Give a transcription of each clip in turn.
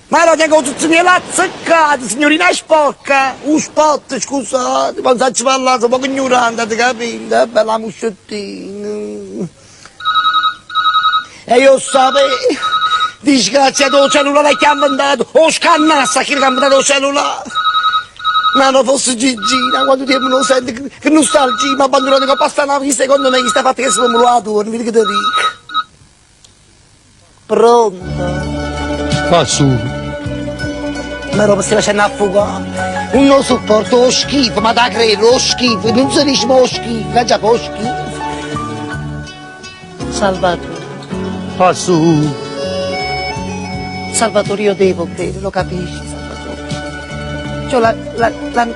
Ma no, tengo 'o zuzzeniello azzeccato, signorina sporca! 'O spot, scusate, ma non saccio parlà, so' poco ignorante, avete capito? Eh, bella muscettina. E io 'o sapevo, disgraziato, 'o cellulare che ha inventato, 'o scannasse a chi ha inventato 'o cellulare. Ma non fosse Gigina, quanto tempo non sento, che, che nostalgia, mi ha abbandonato con pasta nave, secondo me chi sta fatta che si può torno, vedi che te dico. Pronto? Passù. Ma roba stai facendo affogare. Non lo sopporto, 'o schifo, ma da credo, 'o schifo, non si dice ma 'o schifo, che già fa 'o schifo. Salvatore. Passù. Salvatore, io devo bere, lo capisci, Salvatore? C'ho la, la, la,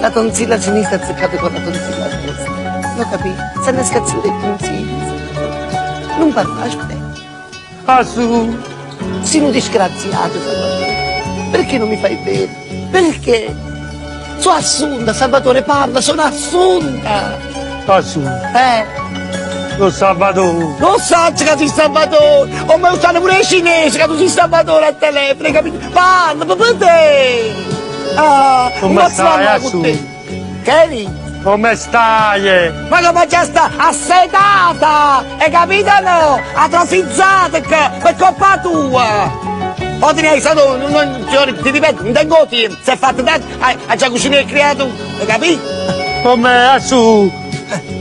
la tonsilla sinistra azzeccata con la tonsilla destra. Lo capisci? Se ne scazzato le tonsille, Salvatore. Non parla, aspetta. Passù. Sei un disgraziato, Salvatore. Perché non mi fai bere? Perché? Sono assunta, Salvatore, parla, sono assunta. Passù. Eh? Lo Salvatore. Lo so che sei Salvatore! O me lo sanno pure i cinesi che tu sei Salvatore al telefono, hai capito? Parla, per te! Ah, Come non stai, parla con te. Assu? Che hai detto? Come stai? Ma come già sta assetata! Hai capito o no? Atrofizzata che per colpa tua! O ti ne stato, non, non, ti ripeto, non tengo tempo, si è fatto tanto, hai, hai già cucinato e creato, hai capito? Come Assù?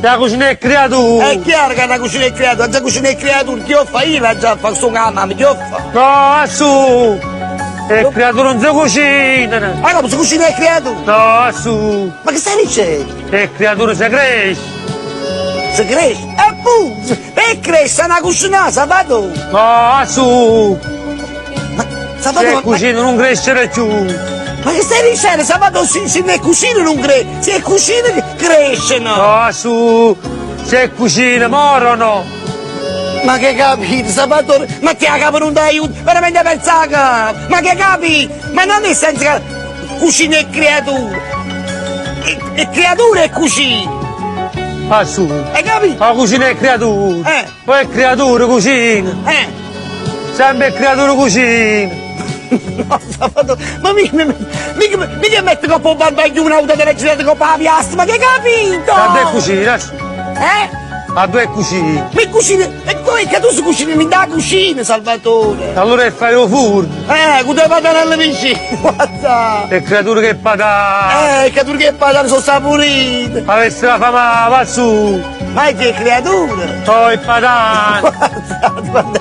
La cucina è creatura. È chiaro che la cucina è creatura, già cucina è creatura, chi ho fa io la già fa, sono la mamma, chi ho fa? No, Assù. E creatura non si cucina. Ma come si cucina è creatura? No, Assù. Ma che stai dicendo? E creatura si cresce. Si cresce? Appunto! Per crescere una cucina, Salvatore! No, Assù. Ma Se Salvatore, ma, cucina non crescere più. ma che stai dicendo? Salvatore, se, se ne cucina non cresce, se cucina crescono! No, Assù. Se cucina morono. Ma che capito, Salvatore? Ma ti ha capo non ti aiuto? Veramente pensare Ma che capi? Ma non nel senso che cucina e creatura! E, e creatura e cucina! Assù. Hai capito? La cucina è creatura. Eh. Poi è creatura cucina. Eh! Sempre creatura cucina. No, Salvatore, ma mica, mica, mica metto coppa un bambaglione un'auto della girata coppa la piastra, ma che hai capito? A due cucina, Assù. Eh? A due cucine. Ma cucina, e come che tu si cucini in da cucina, Salvatore? Allora fai lo furno. Eh, con due patanelle vicine, guarda! E creatura che patata. Eh, creature che patane sono saporite! Avesse la fama, va su. Ma è che creatura! Poi patata. Guarda, guarda,